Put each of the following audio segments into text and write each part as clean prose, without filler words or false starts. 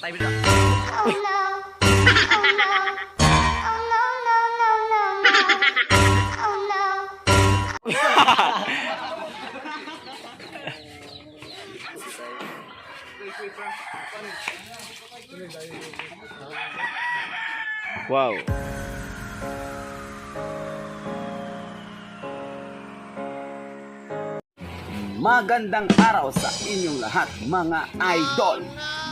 Patay bida. Oh no. Oh no. Oh no. Oh no. Wow. Magandang araw sa inyong lahat, mga idol.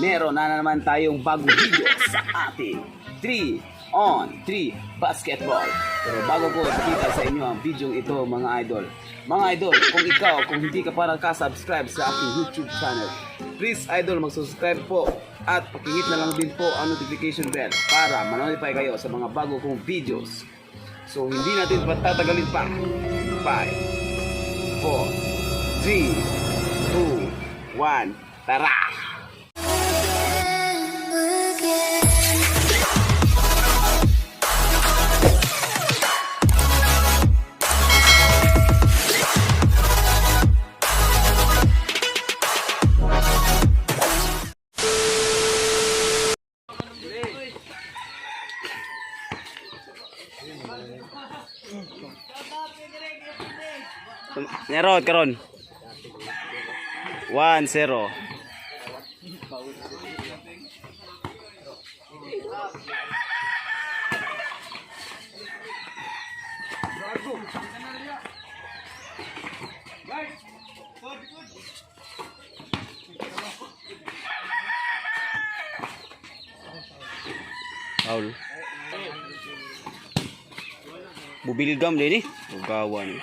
Meron na naman tayong bagong video sa ating 3 on 3 basketball. Pero bago ko ipakita sa inyo ang video ito, mga idol. Mga idol, kung ikaw, kung hindi ka pa nakasubscribe sa aking YouTube channel, please, idol, mag-subscribe po at pakihit na lang din po ang notification bell para manotify kayo sa mga bago kong videos. So hindi natin patatagalin pa. 5, 4, 3, 2, 1, tara! Nerod karon. 1-0. Foul. Bubilgam din eh. Ugawan.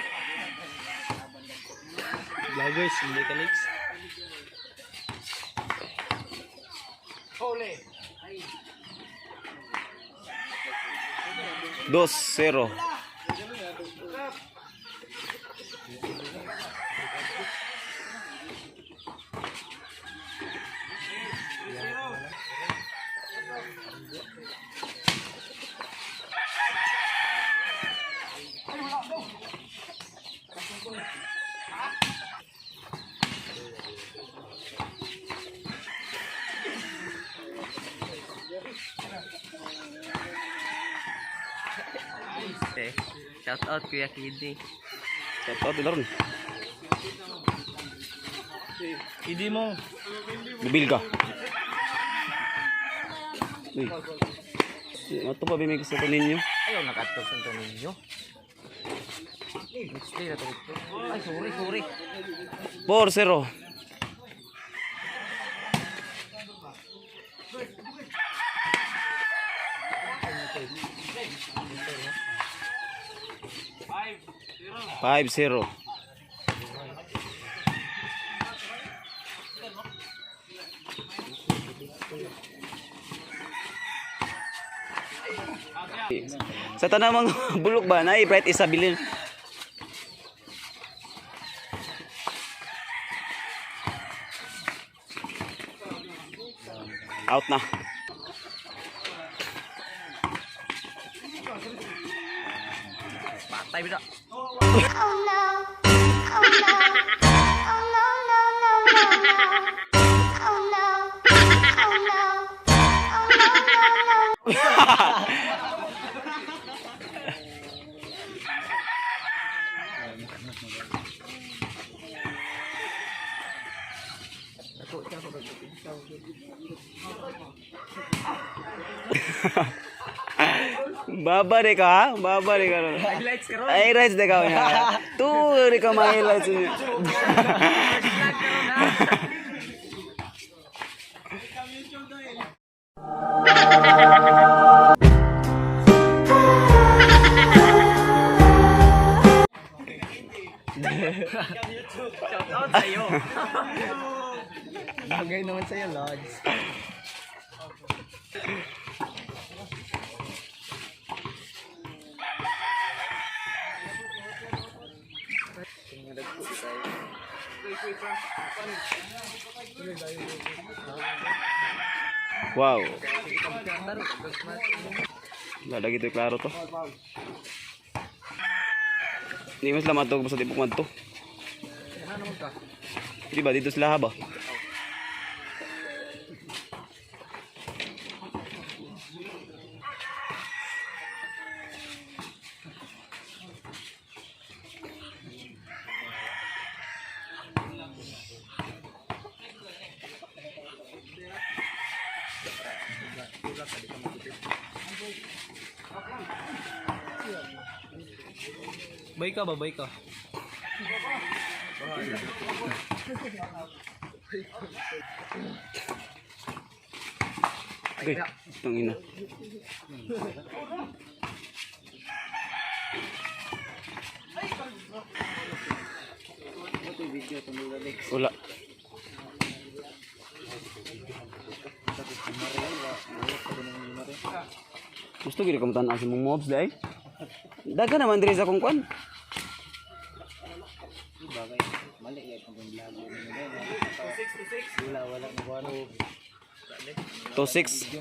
Vloggers, hindi ka leaks. 2-0. Eh, shout out Kuya Kidney. Shout out ron. Hindi mo. Bubilga. Uy. Ato pa bimig sa ninyo. Ayaw nakatog sa Santo Niño. Next day na to. Ay, sorry, sorry. 4-0. 5-0. Sa tanang mga bulok ba na bright Isabelin. Out na. Patay bida. Oh no. Oh no. Oh no. Oh no. Oh no. Oh no. Baba de ka, ha? Baba de ka ron. Highlights karon. Highlights de ka niya. Tu de ka ma highlights niya. Shout out sa'yo. Bagay naman sa'yo, Lods. Wow. Wala lagi to klaro to. Hindi mas sila matog basta di po madto. Di ba dito sila ba? Bay ka ba, bay ka? Okay, tangina. Wala. Gusto gid ka tan-aw sa mong mobs dai. Daga naman diri sa akong kwan. Bagay, mali yan kung vlog mo na. Wala, wala na buwan. 2-6.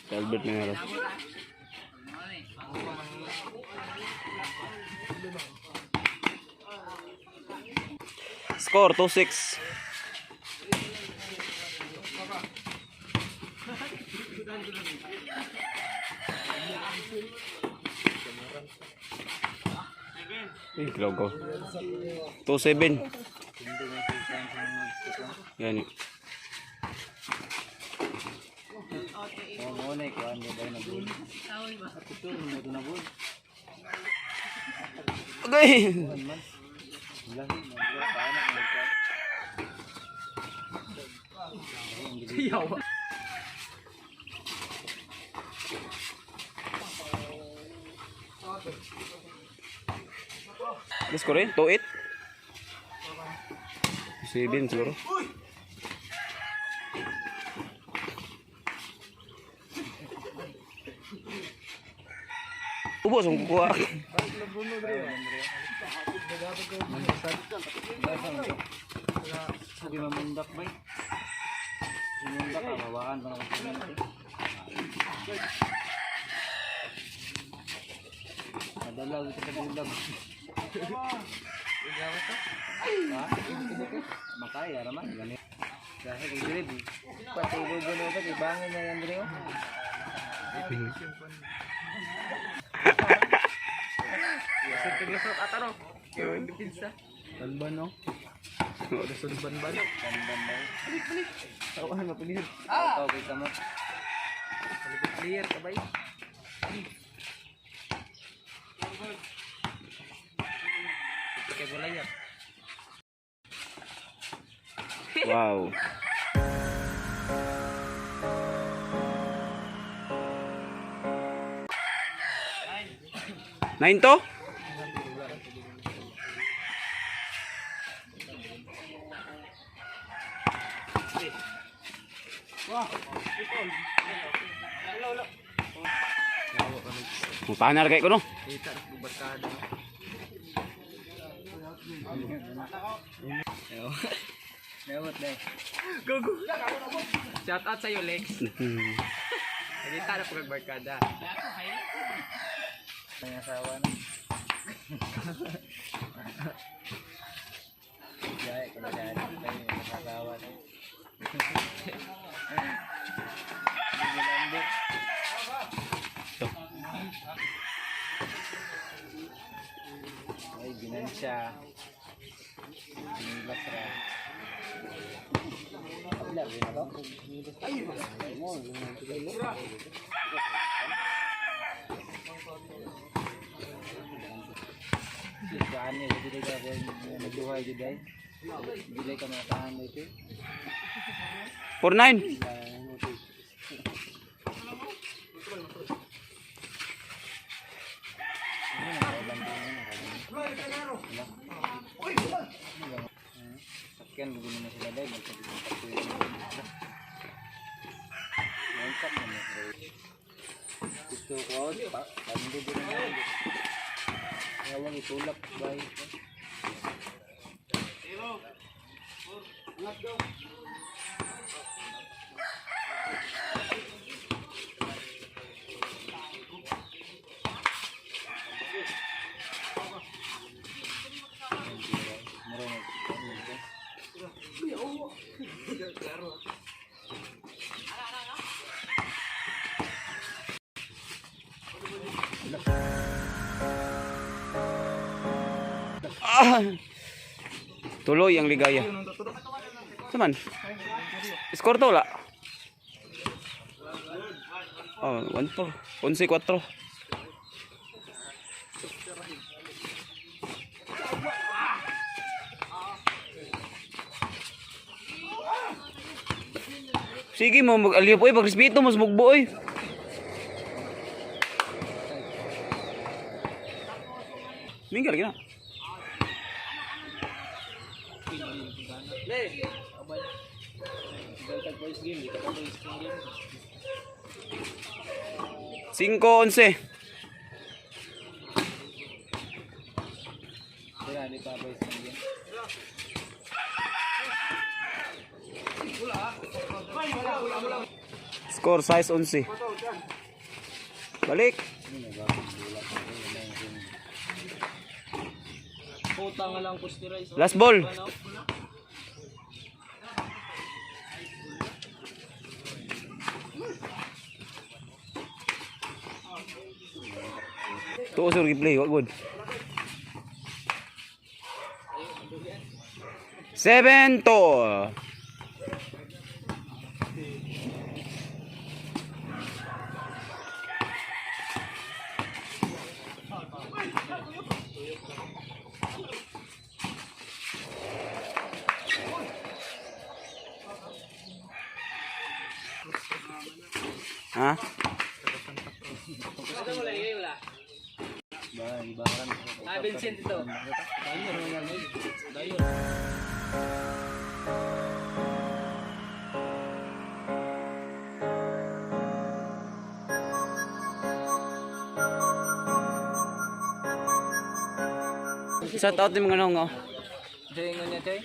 Si Albert na meron. Score 2-6. Eh, logo. 2-7. Yan. Oo, mo na ikuan mo dahil nabul. Ito, mo ito nabul. Okay. Kuan man. Lahi, nabul. Paano nagka? Let's score eh. 2-8. 7 siguro. Ubos ang kukuha. Sabi mamundak ba? Sumundak ka, mawaan pa na kung kuminti. Madala, ito sa bulag. Ha? Makaya naman. Ganit. Dahil kay Grib. Pati gugulo pa, ibangin na yan Andreo. Banban no? Lusot banban. Banban ba? Balik, balik. Tawahan mapilihod. Ah! Okay ka mo. Player ka bay. Kay Goliath. Wow. Nine to? Panar kay ko no. Kita ng barkada. Nawat na eh. Go go. Shout out sa iyo, Lex. Kita na pag barkada. May asawa na. Jaya ko na dahil. May asawa na. Hindi lambot. Ay, ginansya. Ginilas ra. Wala, ginawa. Saan niya, hindi ka nagduhay gid ay. Dili ka matahan dito. 4-9. Sakyan gulo na sila dai magpag-pag. Lengkap na mo. Gusto ko pa pando din na. Kaya wag itulak bay. Mura na. Ah! Tuloy ang ligaya. Saman? Score to wala? Oh, 1-4. 11-4. Sige mo, mag-aliw po eh. Pagrespeto mo, sumugbo eh. Minggal lagi na. 5-11. Score 6-11. Balik. Puta nga lang posterize. Last ball. Tuo sur play, what good. 7-2. Ha? Ah, Vincent ito. Shout out ni mga nongo. Jay nga niya, Jay.